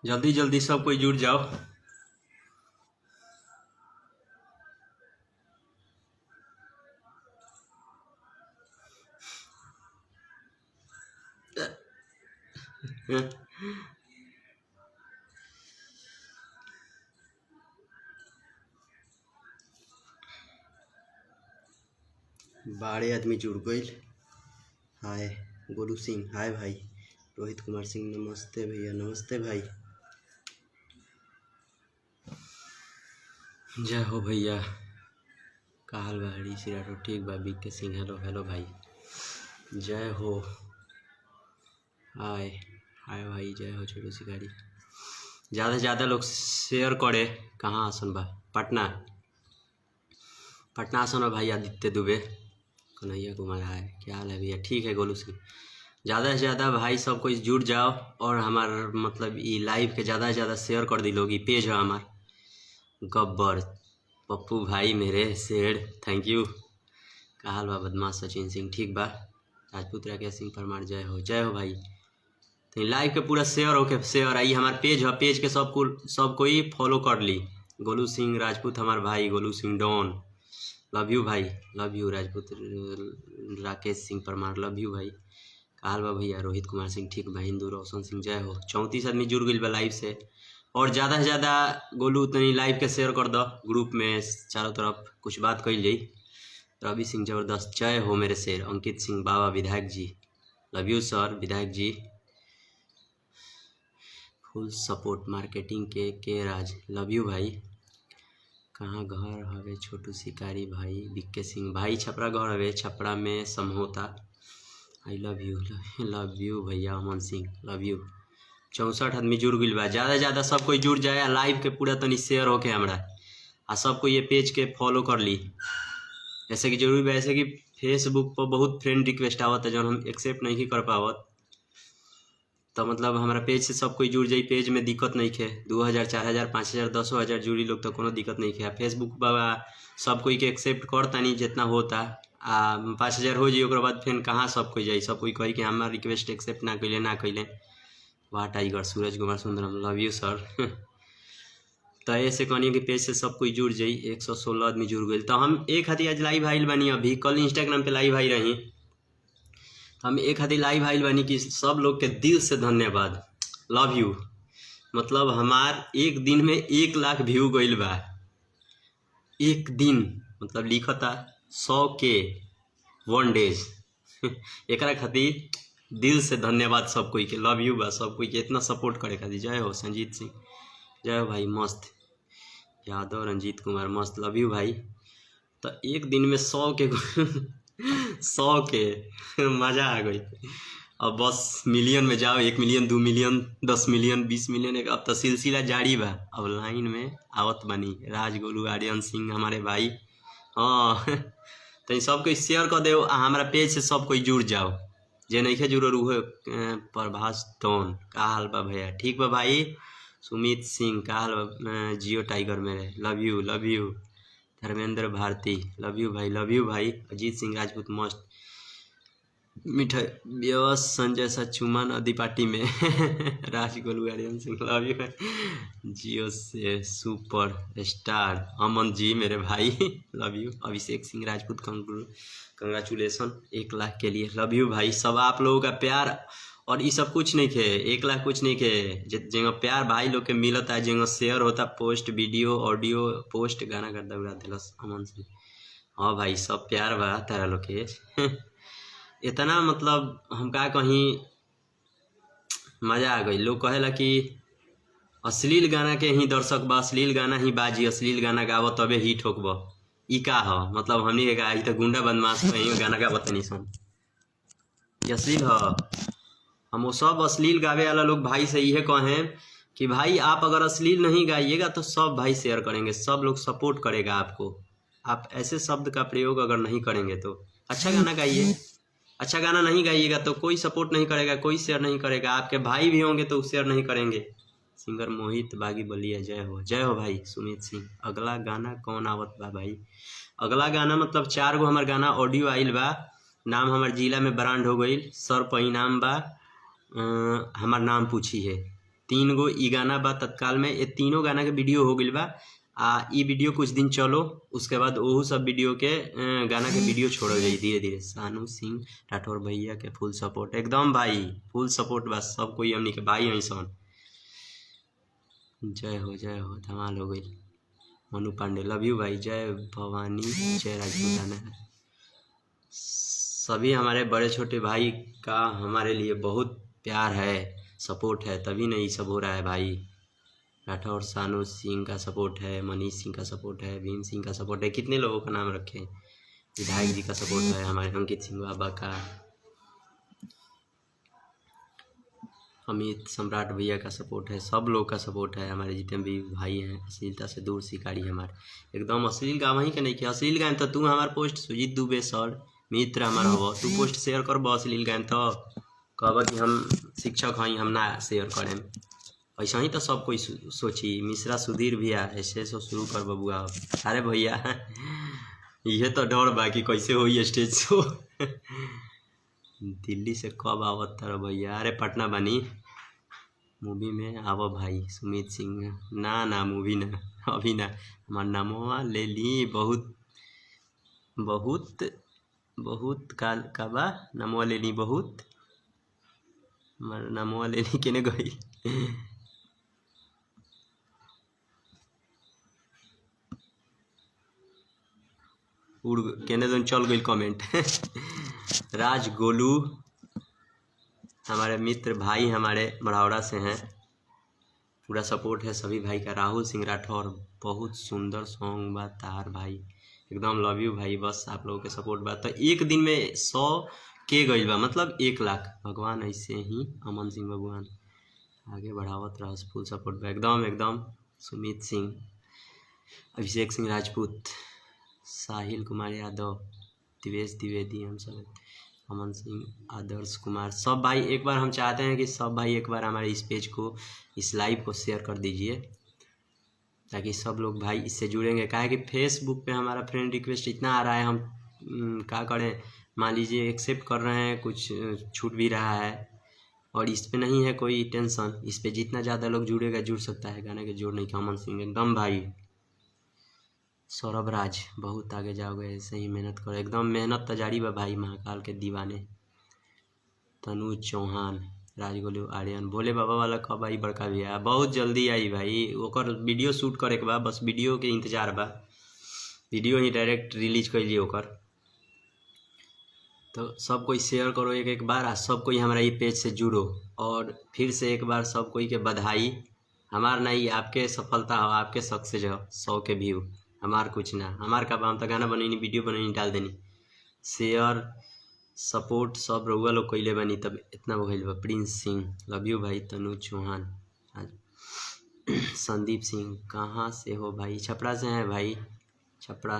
जल्दी जल्दी सब कोई जुड़ जाओ। बारह आदमी जुड़ गईल। हाय गोलू सिंह, हाय भाई। रोहित कुमार सिंह, नमस्ते भैया, नमस्ते भाई। जय हो भैया। का हाल बा? हरीश राठौर ठीक बा। बी के सिंह, हेलो हेलो भाई, जय हो। हाय हाय भाई, जय हो छोटू शिकारी। ज़्यादा से ज़्यादा लोग शेयर करे। कहाँ आसन बा? पटना, पटना आसन बा भाई। आदित्य दुबे, कन्हैया कुमार, हाय, क्या हाल है भैया? ठीक है गोलू सिंह। ज़्यादा से ज़्यादा भाई सब कोई जुड़ जाओ और हमार मतलब ई लाइव के ज़्यादा से ज़्यादा शेयर कर दी लोग। ई पेज है हमार। गब्बर पप्पू भाई मेरे शेर, thank you. का हाल बा बदमाश सचिन सिंह? ठीक बा। राजपूत राकेश सिंह परमार, जय हो, जय हो भाई। तो लाइव के पूरा शेयर होके शेयर आई। हमार पेज है, पेज के सब सब कोई फॉलो कर ली। गोलू सिंह राजपूत हमार भाई, Golu Singh don, love you भाई, love you. Rajput Rakesh Singh Parmar, love you भाई। का हाल बा भैया? रोहित कुमार सिंह ठीक बा। हिंदू रोशन सिंह, जय हो। 34 आदमी जुड़ गई बा लाइव से। और ज़्यादा से ज़्यादा गोलू तनी लाइव के शेयर कर दो ग्रुप में, चारों तरफ कुछ बात कही जाई। रवि सिंह जबरदस्त, जय हो मेरे शेर। अंकित सिंह बाबा विधायक जी, लव you sir विधायक जी। फुल सपोर्ट मार्केटिंग के राज, लव you भाई। कहाँ घर हवे छोटू शिकारी भाई? बिक्के सिंह भाई, छपरा घर हवे, छपरा में Samhota. I love you, love you भैया। Aman Singh, love you. 64 आदमी जुड़ गई बा। ज़्यादा से ज़्यादा सब कोई जुड़ जाए। लाइव के पूरा तनी शेयर होके हमरा आ सब कोई ये पेज के फॉलो कर ली। ऐसे कि जरूरी बा, ऐसे कि फेसबुक पर बहुत फ्रेंड रिक्वेस्ट आवत है जौन हम एक्सेप्ट नहीं कर पावत। तो मतलब हमारा पेज से सब कोई जुड़ जाई, पेज में दिक्कत नहीं है। 2000, 4000, 5000, 10,000 जुड़ी लोग तो कोनो दिक्कत नहीं है। फेसबुक बाबा सब कोई के एक्सेप्ट करता नहीं जितना होता। आ 5000 हो जाई ओकरा बाद फिर कहाँ सब कोई जाई? सब कोई कही कि हमार रिक्वेस्ट एक्सेप्ट ना कैले ना कैले। वाह tiger Suraj Kumar Sundaram, love you sir. तो ऐसे कहनी कि पेज से सब कोई जुड़ जाई। 116 आदमी जुड़ गई। तो हम एक हाथी आज लाइव आइल बानी। अभी कल इंस्टाग्राम पे लाइव आई रही। हम एक हाथी लाइव आइल बानी कि सब लोग के दिल से धन्यवाद, लव you. मतलब हमार एक दिन में 1 लाख व्यू गइल बा। एक दिन मतलब लिखता 100 के 1 डेज। एकरा खातिर दिल से धन्यवाद सब कोई के, लव you बा सब कोई के इतना सपोर्ट करे खातिर। जय हो संजीत सिंह, जय हो भाई, मस्त। यादव रंजीत कुमार, मस्त, लव you भाई। तो एक दिन में 100 के 100 के मज़ा आ गई। अब बस मिलियन में जाओ, 1 मिलियन, 2 मिलियन, 10 मिलियन, 20 मिलियन, अब तो सिलसिला जारी बा। अब लाइन में आवत बानी राज गोलू आर्यन सिंह हमारे भाई। हाँ तो सब कोई शेयर कर दो आ हमारा पेज से सब कोई जुड़ जाओ। जे नहीं जुड़ल उहे प्रभास डॉन, का हाल बा भैया? ठीक बा भाई। सुमित सिंह, का हाल बा? जियो टाइगर मेरे, love you, love you. Dharmendra Bharti, love you भाई, लव you भाई। अजीत सिंह राजपूत, मस्त। मिठाई व्यवस संजय सा चुमा नदी पार्टी में। राज गोलू आर्यन सिंह, लव you. जियो से सुपर स्टार अमन जी मेरे भाई, love you. Abhishek Singh Rajput, congratulation 1 lakh के लिए, लव you भाई। सब आप लोगों का प्यार और ये सब कुछ नहीं खे, 1 लाख कुछ नहीं खे। जेंगा प्यार भाई लोग के मिलता है, जेंगा शेयर होता पोस्ट, वीडियो, ऑडियो, पोस्ट, गाना करता उड़ा दिलस अमन सिंह। हाँ भाई सब प्यार बा तारा लोग के। इतना मतलब हम का कहीं मज़ा आ गई। लोग कहेला कि अश्लील गाना के ही दर्शक बा, अश्लील गाना ही बाजी, अश्लील गाना गाव तबे हिट होकब। ई का ह मतलब हमनी के का ई तो गुंडा बदमाश कहीं गाना गावत नहीं सन, ई अश्लील ह। हम वो सब अश्लील गावे वाला लोग भाई से इहे कहें कि भाई आप अगर अश्लील नहीं गाइएगा तो सब भाई शेयर करेंगे, सब लोग सपोर्ट करेगा आपको। आप ऐसे शब्द का प्रयोग अगर नहीं करेंगे तो अच्छा गाना गाइए, अच्छा गाना नहीं गाइएगा तो कोई सपोर्ट नहीं करेगा, कोई शेयर नहीं करेगा। आपके भाई भी होंगे तो शेयर नहीं करेंगे। सिंगर मोहित बागी बलिया, जय हो, जय हो भाई। सुमित सिंह, अगला गाना कौन आवत बा भाई? अगला गाना मतलब 4 गो हमार गाना ऑडियो आइल बा। नाम हमार जिला में ब्रांड हो गई, सर पर इनाम बा, हमार नाम पूछी है। 3 गो ई गाना बा तत्काल में। ये तीनों गाना के वीडियो हो गइल बा आ ई वीडियो कुछ दिन चलो, उसके बाद ओहू सब वीडियो के गाना के वीडियो छोड़ल जाई धीरे धीरे। सानू सिंह राठौर भैया के फुल सपोर्ट, एकदम भाई फुल सपोर्ट बा, सब कोई हमनी के भाई हई सन। जय हो जय हो, धमाल हो गई। मनु पांडे लव you भाई, जय भवानी, जय राजपूताना। सभी हमारे बड़े छोटे भाई का हमारे लिए बहुत प्यार है, सपोर्ट है, तभी नहीं सब हो रहा है भाई। राठौर सानू सिंह का सपोर्ट है, मनीष सिंह का सपोर्ट है, भीम सिंह का सपोर्ट है, कितने लोगों का नाम रखें। विधायक जी का सपोर्ट है, हमारे अंकित सिंह बाबा का, अमित सम्राट भैया का सपोर्ट है, सब लोग का सपोर्ट है। हमारे जितने भी भाई हैं, अश्लीलता से दूर शिकारी हमारे, एकदम अश्लील गाँव ही के नहीं कि अश्लील गायन तो तू हमार पोस्ट सुजीत दुबे सर मित्र हमार हव, तू पोस्ट शेयर कर अश्लील गायन तो कहब कि हम शिक्षक हई, हम ना शेयर करें। ऐसा ही तो सब कोई सोची। मिश्रा सुधीर भैया ऐसे सो शुरू कर बबुआ। अरे भैया ये तो डर बा कि कैसे होई स्टेज शो। दिल्ली से कब आवत तर भैया? अरे पटना बनी मूवी में आव भाई। सुमित सिंह ना ना मूवी ना अभी ना, हमार नामवा ले ली बहुत बहुत बहुत काल का बा नामवा ले ली बहुत, हमार नामवा ले ली केने गई। उड़ केने दिन चल गई कमेंट। राज गोलू हमारे मित्र भाई हमारे मढ़ौरा से हैं, पूरा सपोर्ट है सभी भाई का। राहुल सिंह राठौर बहुत सुंदर सॉन्ग बा तार भाई, एकदम लव you भाई। बस आप लोगों के सपोर्ट बा तो एक दिन में 100 के गई बा, मतलब 1 लाख। भगवान ऐसे ही अमन सिंह भगवान आगे बढ़ावत रह, फुल सपोर्ट बा एकदम एकदम। सुमित सिंह, अभिषेक सिंह राजपूत, साहिल कुमार यादव, दिवेश द्विवेदी, हम सब, अमन सिंह, आदर्श कुमार, सब भाई एक बार हम चाहते हैं कि सब भाई एक बार हमारे इस पेज को, इस लाइव को शेयर कर दीजिए, ताकि सब लोग भाई इससे जुड़ेंगे। क्या है कि फेसबुक पे हमारा फ्रेंड रिक्वेस्ट इतना आ रहा है, हम क्या करें, मान लीजिए एक्सेप्ट कर रहे हैं, कुछ छूट भी रहा है, और इस पर नहीं है कोई टेंशन। इस पर जितना ज़्यादा लोग जुड़ेगा जुड़ सकता है, गाने के जोड़ नहीं। अमन सिंह एकदम भाई। सौरभ राज बहुत आगे जाओगे, ऐसे ही मेहनत करो, एकदम मेहनत तो जारी बा भाई, महाकाल के दीवाने। तनु चौहान, राजगोलू आर्यन, भोले बाबा वाला कब आई बड़का भैया? बहुत जल्दी आई भाई, ओकर वीडियो शूट करे के बा, बस वीडियो के इंतजार बा, वीडियो ही डायरेक्ट रिलीज कैलिए ओकर। तो सब कोई शेयर करो एक एक बार, आ सब कोई हमारा ये पेज से जुड़ो। और फिर से एक बार सब कोई के बधाई, हमार नहीं आपके सफलता हो, आपके सक्सेस हो, 100 के व्यू, हमार कुछ ना, हमार का हम तो गाना बनैनी, वीडियो बनैनी, डाल देनी। शेयर सपोर्ट सब रउआ लोग कैले बनी तब इतना भइल बा। प्रिंस सिंह लव you भाई। तनु चौहान, संदीप सिंह कहाँ से हो भाई? छपरा से हैं भाई, छपरा।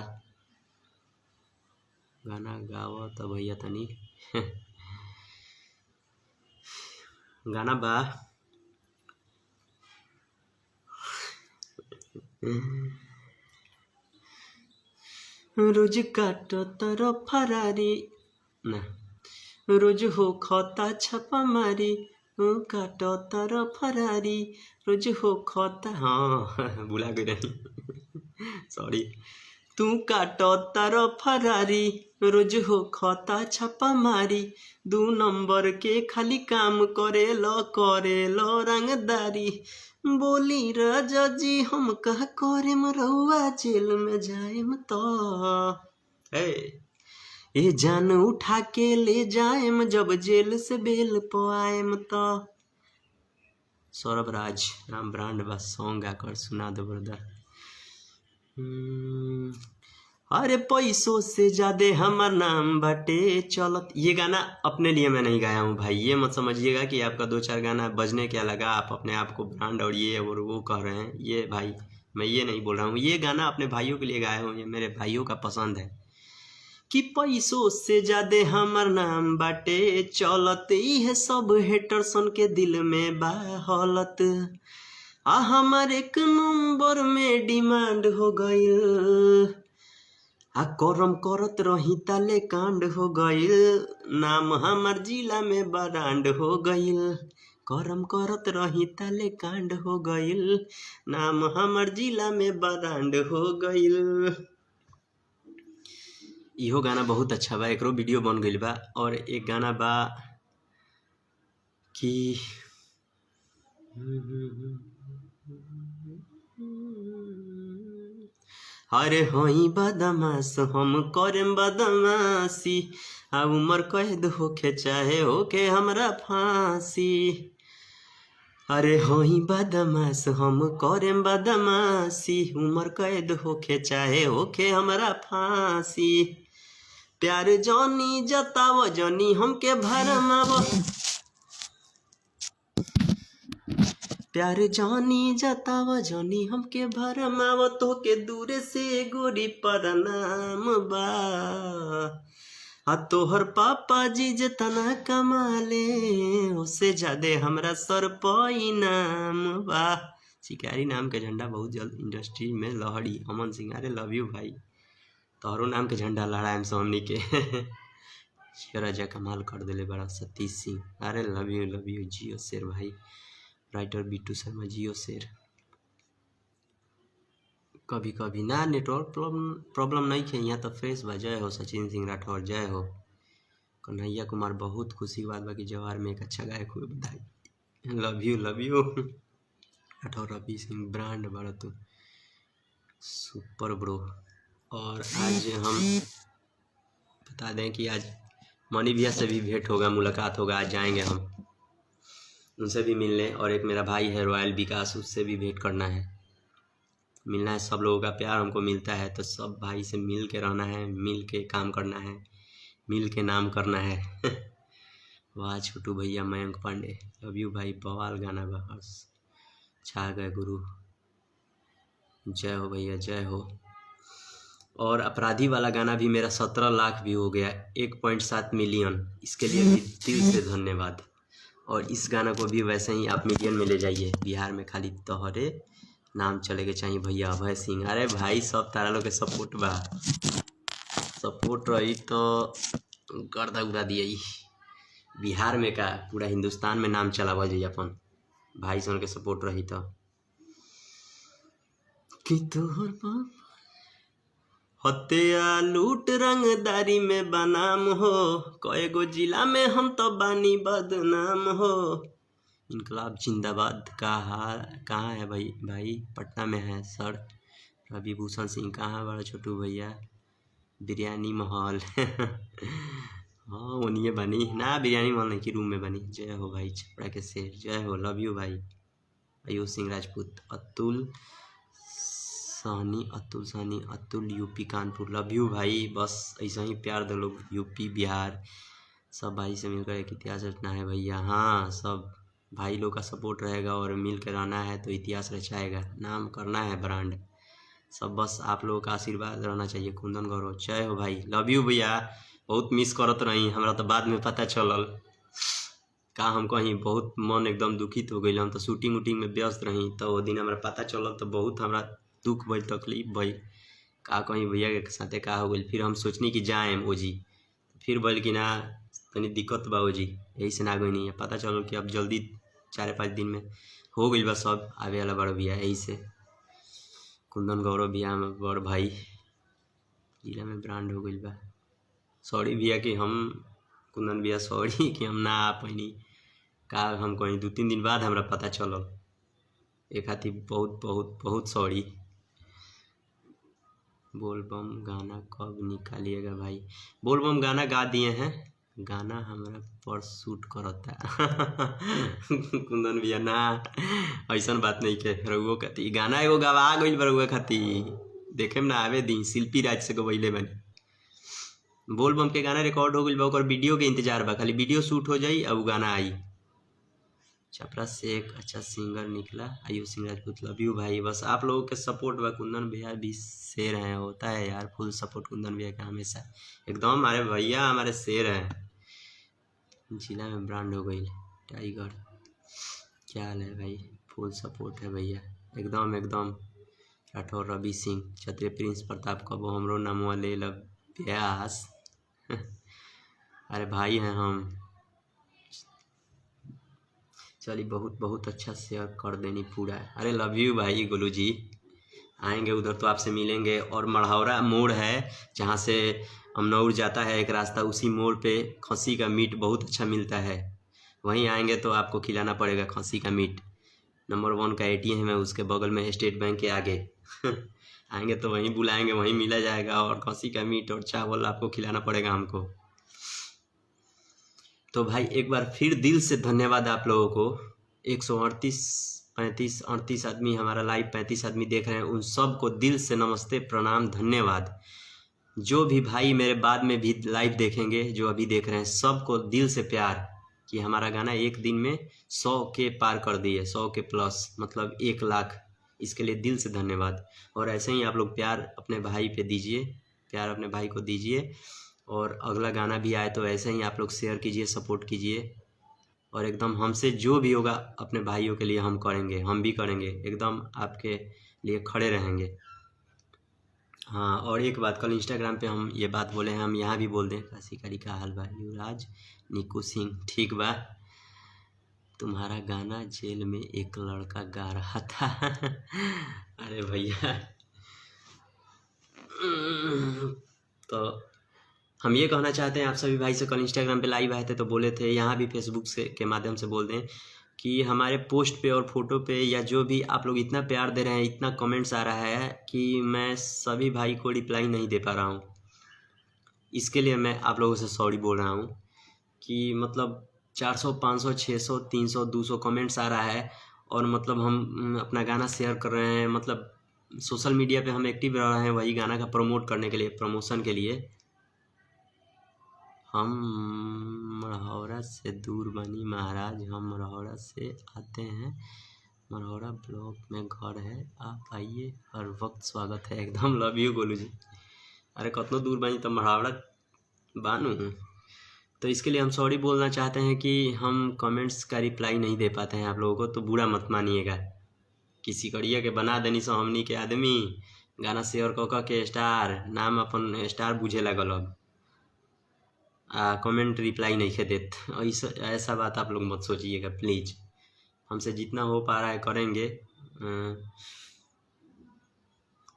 गाना गाओ तो भैया तनी गाना बा। रोज काटो तर फरारी ना, रोज हो खता छापा मारी, काटो तर फरारी, रोज हो खता, हाँ भुला गई रही सॉरी। तू काटो तर फरारी, रोज हो खता छापा मारी, 2 नंबर के खाली काम करेलो करेलो रंगदारी, बोली राजा जी हम कह करेम रउआ जेल में जाएम तो, ए जान उठा के ले जाएम जब जेल से बेल पवाएम तो। सौरभ राज राम ब्रांड बस सॉन्ग गाकर सुना दो ब्रदर। अरे पैसों से ज़्यादा हमार नाम बटे चलत, ये गाना अपने लिए मैं नहीं गाया हूँ भाई, ये मत समझिएगा कि आपका 2-4 गाना बजने क्या लगा आप अपने आप को ब्रांड और ये और वो कह रहे हैं। ये भाई मैं ये नहीं बोल रहा हूँ, ये गाना अपने भाइयों के लिए गाया हूँ, ये मेरे भाइयों का पसंद है। कि पैसों से ज़्यादा हमार नाम बाटे चलत, है सब हेटरसन के दिल में बाहलत, आ हमार 1 नंबर में डिमांड हो गईल, आ करम करत रही ताले कांड हो गईल, नाम हमार जिला में ब्रांड हो गईल, करम करत रही ताले कांड हो गइल, नाम हमर जिला में बरांड हो गइल। इहो गाना बहुत अच्छा बा, एकरो वीडियो बन गइल बा। और एक गाना बा कि अरे होई बदमाश हम करेम बदमाशी, आ उमर कैद होखे चाहे होखे हमरा फांसी। अरे होई बदमाश हम करेम बदमाशी, उमर कैद होखे चाहे होखे हमरा फांसी। प्यार जनी जताव जनी हमके भरमाव, प्यार जानी जताव जनी हमके भरमाव, तोहके दूरे से गोरी परनाम बा। आ तोहर पापा जी जितना कमाले उससे ज्यादा हमरा सर पर इनाम बा। शिकारी नाम के झंडा बहुत जल्द इंडस्ट्री में लहरी। अमन सिंह, अरे लव you भाई, तोहरो नाम के झंडा लहराएम सब हमनी के। राजा कमाल कर दिले बड़ा। सतीश सिंह, अरे लव you जियो शेर भाई। राइटर बिट्टू शर्मा, जियो शेर। कभी कभी ना नेटवर्क प्रॉब्लम नहीं है यहाँ तो फ्रेश बा। जय हो सचिन सिंह राठौर, जय हो कन्हैया कुमार। बहुत खुशी बात बा कि जवार में एक अच्छा गायक हुए, बधाई। Love you Rathore. Ravi Singh brand बड़ा तू, सुपर ब्रो। और आज हम बता दें कि आज मनी भैया से भी भेंट होगा, मुलाकात होगा, आज जाएंगे हम उनसे भी मिलने। और एक मेरा भाई है रॉयल विकास, उससे भी भेंट करना है, मिलना है। सब लोगों का प्यार हमको मिलता है तो सब भाई से मिल के रहना है, मिल के काम करना है, मिल के नाम करना है। वाह छोटू भैया, मयंक पांडे, लव you भाई। बवाल गाना बस, छा गए गुरु। जय हो भैया, जय हो। और अपराधी वाला गाना भी मेरा 17 लाख भी हो गया, 1.7 मिलियन, इसके लिए भी दिल से धन्यवाद। और इस गाना को भी वैसे ही आप मिलियन में ले जाइए। बिहार में खाली तोहरे नाम चले के चाहिए भैया। अभय सिंह, अरे भाई सब तारा लोग के सपोर्ट बा, सपोर्ट रही तो गर्दा उड़ा दिए। बिहार में का पूरा हिंदुस्तान में नाम चलावल जाइए अपन भाई सन के सपोर्ट रही तो। कि तोहर बाप हत्या लूट रंगदारी में बनाम हो, कएगो जिला में हम तो बानी बदनाम हो। इनकलाब जिंदाबाद। कहाँ है भाई? भाई पटना में है सर। रवि भूषण सिंह, कहाँ बड़ा छोटू भैया? बिरयानी महल। हाँ ओनिए बनी ना, बिरयानी महल नहीं कि रूम में बनी। जय हो भाई छपरा के शेर, जय हो, लव you भाई। Ayodh Singh Rajput, Atul Sahni, Atul Sahni, Atul UP Kanpur, love you भाई। बस ऐसा ही प्यार दो लोग, यूपी बिहार सब भाई से मिलकर एक इतिहास रचना है भैया। हाँ सब भाई लोग का सपोर्ट रहेगा और मिल कर रहना है तो इतिहास रचाएगा, नाम करना है ब्रांड सब। बस आप लोगों का आशीर्वाद रहना चाहिए। कुंदन गौरव, जय हो भाई, लव you भैया। बहुत मिस करत रही, हमरा तो बाद में पता चलल का हम कहीं, बहुत मन एकदम दुखित हो गई। हम तो शूटिंग उटिंग में व्यस्त रही तो वो दिन हमरा पता चलल तो बहुत हमरा दुख भइल, तकलीफ भइल, का कहीं भैया के साथे का हो गई। फिर हम सोचनी कि जाएम ओजी, फिर भइल कि ना तनी दिक्कत बा ओजी, यही से ना गई। पता चलल कि अब जल्दी 4-5 दिन में हो गई बा सब, आवे वाला बड़ भैया। यही से कुंदन गौरव भैया बड़ भाई जिला में ब्रांड हो गई बा। सॉरी भैया कि हम कुंदन भैया सॉरी कि हम ना आ पैनी, का हम कहीं 2-3 दिन बाद हमरा पता चलल, ए खातिर बहुत बहुत बहुत सॉरी। बोलबम गाना कब निकालिएगा भाई? बोलबम गाना गा दिए हैं, गाना हमरा पर सूट करता। कुंदन भैया ना ऐसा बात नहीं के, रउओ खातिर गाना एगो गवा गइल बा, रउआ खातिर देखे में ना आवे दी। शिल्पी राज से गवैले बानी। बोलबम के गाना रिकॉर्ड हो गइल बा, ओकर वीडियो के इंतजार बा, खाली वीडियो शूट हो जाई और गाना आई। छपरा से एक अच्छा सिंगर निकला, आयुष सिंह राजपूत, लव you भाई। बस आप लोगों के सपोर्ट बा। कुंदन भैया भी शेर हैं, होता है यार फुल सपोर्ट कुंदन भैया का हमेशा एकदम। हमारे भैया हमारे शेर हैं। जिला में ब्रांड हो गई टाइगर, क्या हाल है भाई? फुल सपोर्ट है भैया एकदम एकदम। राठौर रवि सिंह, क्षत्रिय प्रिंस प्रताप, कबो हमरो नामवा ले लब ब्यास। अरे भाई हैं हम। चलिए बहुत बहुत अच्छा शेयर कर देनी पूरा। अरे लव you भाई गोलू जी, आएंगे उधर तो आपसे मिलेंगे। और मढ़ौरा मोड़ है जहाँ से अमनौर जाता है एक रास्ता, उसी मोड़ पे खसी का मीट बहुत अच्छा मिलता है, वहीं आएंगे तो आपको खिलाना पड़ेगा खसी का मीट। नंबर 1 का ATM है उसके बगल में, स्टेट बैंक के आगे। आएंगे तो वहीं बुलाएंगे, वहीं मिला जाएगा, और खसी का मीट और चावल आपको खिलाना पड़ेगा हमको। तो भाई एक बार फिर दिल से धन्यवाद आप लोगों को। 138, 35, 38 आदमी हमारा लाइव, 35 आदमी देख रहे हैं, उन सब को दिल से नमस्ते, प्रणाम, धन्यवाद। जो भी भाई मेरे बाद में भी लाइव देखेंगे, जो अभी देख रहे हैं, सबको दिल से प्यार कि हमारा गाना एक दिन में 100 के पार कर दिए, 100 के प्लस, मतलब 1 लाख। इसके लिए दिल से धन्यवाद। और ऐसे ही आप लोग प्यार अपने भाई पे दीजिए, प्यार अपने भाई को दीजिए। और अगला गाना भी आए तो ऐसे ही आप लोग शेयर कीजिए, सपोर्ट कीजिए। और एकदम हमसे जो भी होगा अपने भाइयों के लिए हम करेंगे, हम भी करेंगे, एकदम आपके लिए खड़े रहेंगे। हाँ, और एक बात, कल इंस्टाग्राम पे हम ये बात बोले हैं, हम यहाँ भी बोल दें। काशीकारी का हाल बा युवराज निकू सिंह, ठीक बा। तुम्हारा गाना जेल में एक लड़का गा रहा था। अरे भैया, तो हम ये कहना चाहते हैं आप सभी भाई से, कल इंस्टाग्राम पे लाइव आए थे तो बोले थे, यहाँ भी फेसबुक से के माध्यम से बोल दें कि हमारे पोस्ट पे और फोटो पे या जो भी आप लोग इतना प्यार दे रहे हैं, इतना कमेंट्स आ रहा है कि मैं सभी भाई को रिप्लाई नहीं दे पा रहा हूँ। इसके लिए मैं आप लोगों से सॉरी बोल रहा हूँ कि मतलब 400, 500, 600, 300, 200 कमेंट्स आ रहा है, और मतलब हम अपना गाना शेयर कर रहे हैं, मतलब सोशल मीडिया पे हम एक्टिव रह रहे हैं वही गाना का प्रमोट करने के लिए, प्रमोशन के लिए। हम मढ़ौरा से दूर बनी महाराज, हम मढ़ौरा से आते हैं, मढ़ौरा ब्लॉक में घर है, आप आइए, हर वक्त स्वागत है। एकदम लव you Golu जी। अरे कतनो दूर बनी तो मढ़ौरा बानू। तो इसके लिए हम सॉरी बोलना चाहते हैं कि हम कमेंट्स का रिप्लाई नहीं दे पाते हैं आप लोगों को, तो बुरा मत मानिएगा। किसी करिया के बना देनी सो हमनी के आदमी गाना शेयर क के स्टार नाम अपन स्टार बुझे लागल, अब कमेंट रिप्लाई नहीं देत। ऐसा बात आप लोग मत सोचिएगा प्लीज़। हमसे जितना हो पा रहा है करेंगे।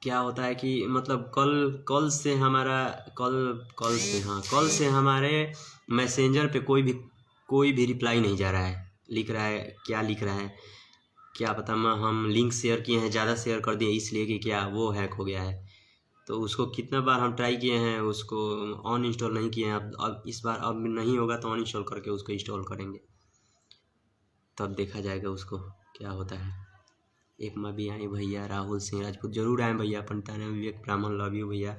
क्या होता है कि मतलब कल कल से हमारा कल कल से हाँ कल से हमारे मैसेंजर पे कोई भी रिप्लाई नहीं जा रहा है। लिख रहा है, क्या लिख रहा है क्या पता, मैं हम लिंक शेयर किए हैं, ज़्यादा शेयर कर दिए इसलिए कि क्या वो हैक हो गया है। तो उसको कितना बार हम ट्राई किए हैं, उसको ऑन इंस्टॉल नहीं किए हैं। अब इस बार अब नहीं होगा तो ऑन इंस्टॉल करके उसको इंस्टॉल करेंगे, तब देखा जाएगा उसको क्या होता है। एक माँ भी आई भैया, राहुल सिंह राजपूत जरूर आए भैया, पंटाना विवेक ब्राह्मण लव you भैया,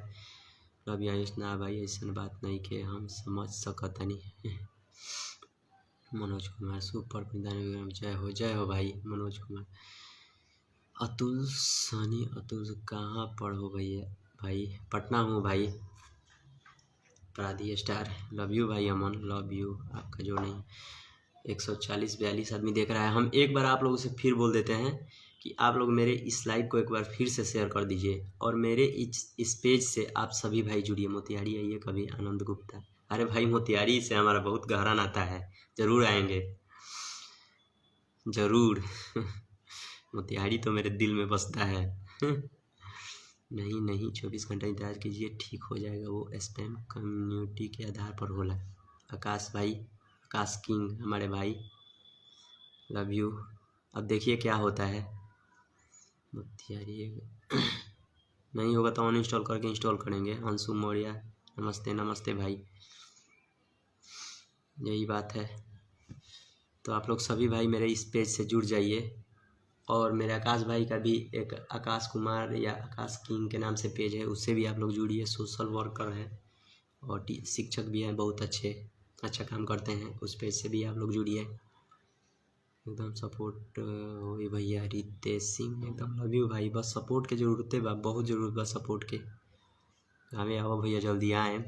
लव you Ayush ना भाई, ऐसा बात नहीं के हम समझ सकतनी। मनोज कुमार सुपर, जय हो भाई मनोज कुमार। अतुल सनी, अतुल कहाँ पर हो भैया? भाई पटना हूँ भाई। अपराधी स्टार लव you भाई, अमन लव you, आपका जो नहीं। 140 42 आदमी देख रहा है। हम एक बार आप लोगों से फिर बोल देते हैं कि आप लोग मेरे इस लाइव को एक बार फिर से शेयर कर दीजिए, और मेरे इस पेज से आप सभी भाई जुड़िए। मोतिहारी आइए कभी, आनंद गुप्ता, अरे भाई मोतिहारी से हमारा बहुत गहरा नाता है, ज़रूर आएंगे ज़रूर। मोतिहारी तो मेरे दिल में बसता है। नहीं नहीं 24 घंटा इंतजार कीजिए, ठीक हो जाएगा, वो स्पैम कम्युनिटी के आधार पर होला। आकाश भाई, आकाश किंग हमारे भाई, लव you. अब देखिए क्या होता है। मोतिहारी नहीं होगा तो अनइंस्टॉल करके इंस्टॉल करेंगे। अंशु मौर्य नमस्ते, नमस्ते भाई, यही बात है। तो आप लोग सभी भाई मेरे इस पेज से जुड़ जाइए, और मेरे आकाश भाई का भी एक आकाश कुमार या आकाश किंग के नाम से पेज है, उससे भी आप लोग जुड़िए। सोशल वर्कर हैं और शिक्षक भी हैं, बहुत अच्छा काम करते हैं, उस पेज से भी आप लोग जुड़िए। एकदम सपोर्ट हो भैया रितेश सिंह, एकदम लव you भाई। बस सपोर्ट के जरूरत बा, बहुत जरूरत बा सपोर्ट के। हमें आओ भैया जल्दी आए।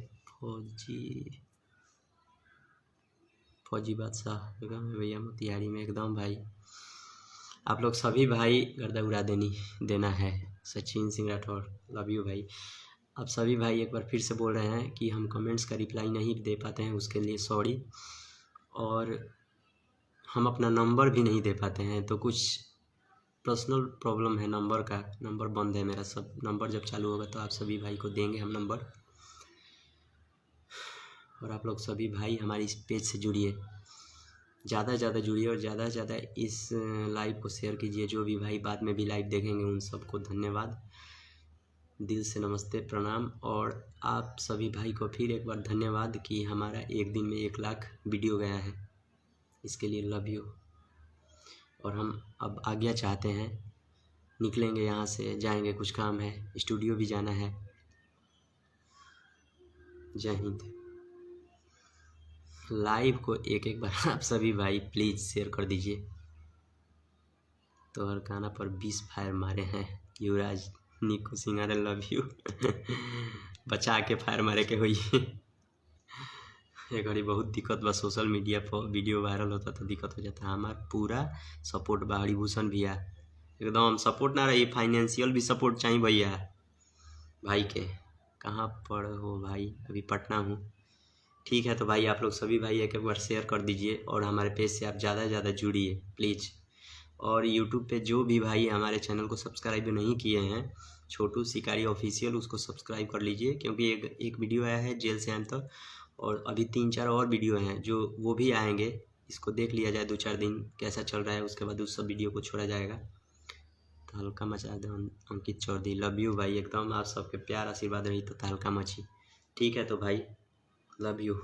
फौजी बादशाह एकदम भैया मोतिहारी में एकदम भाई। आप लोग सभी भाई गर्दा उड़ा देना है। सचिन सिंह राठौर लव you भाई। आप सभी भाई एक बार फिर से बोल रहे हैं कि हम कमेंट्स का रिप्लाई नहीं दे पाते हैं, उसके लिए सॉरी। और हम अपना नंबर भी नहीं दे पाते हैं, तो कुछ पर्सनल प्रॉब्लम है नंबर का, नंबर बंद है मेरा सब। नंबर जब चालू होगा तो आप सभी भाई को देंगे हम नंबर। और आप लोग सभी भाई हमारी इस पेज से जुड़िए, ज़्यादा से ज़्यादा जुड़िए और ज़्यादा से ज़्यादा इस लाइव को शेयर कीजिए। जो भी भाई बाद में भी लाइव देखेंगे उन सबको धन्यवाद, दिल से नमस्ते, प्रणाम। और आप सभी भाई को फिर एक बार धन्यवाद कि हमारा एक दिन में 1 लाख वीडियो गया है, इसके लिए लव you. और हम अब आज्ञा चाहते हैं, निकलेंगे यहाँ से, जाएंगे, कुछ काम है, स्टूडियो भी जाना है। जय हिंद। लाइव को एक एक बार आप सभी भाई प्लीज़ शेयर कर दीजिए। तो हर गाना पर 20 फायर मारे हैं युवराज निको सिंह, अरे लव you. बचा के फायर मारे के होई। घड़ी बहुत दिक्कत बा, सोशल मीडिया पर वीडियो वायरल होता तो दिक्कत हो जाता। हमार पूरा सपोर्ट बा हरिभूषण भैया, एकदम सपोर्ट ना रही, फाइनेंशियल भी सपोर्ट चाहिए भैया भाई के। कहाँ पर हो भाई? अभी पटना हूँ। ठीक है तो भाई आप लोग सभी भाई एक एक बार शेयर कर दीजिए और हमारे पेज से आप ज़्यादा से ज़्यादा जुड़िए प्लीज़। और यूट्यूब पे जो भी भाई हमारे चैनल को सब्सक्राइब नहीं किए हैं, छोटू शिकारी ऑफिशियल, उसको सब्सक्राइब कर लीजिए, क्योंकि एक एक वीडियो आया है जेल से आए तक, और अभी 3-4 और वीडियो हैं जो वो भी आएंगे। इसको देख लिया जाए 2-4 दिन कैसा चल रहा है, उसके बाद उस सब वीडियो को छोड़ा जाएगा। तो हल्का मचा दे अंकित चौधरी, लव you भाई, एकदम आप सबके प्यार आशीर्वाद रही तो हल्का मची। ठीक है तो भाई लव you.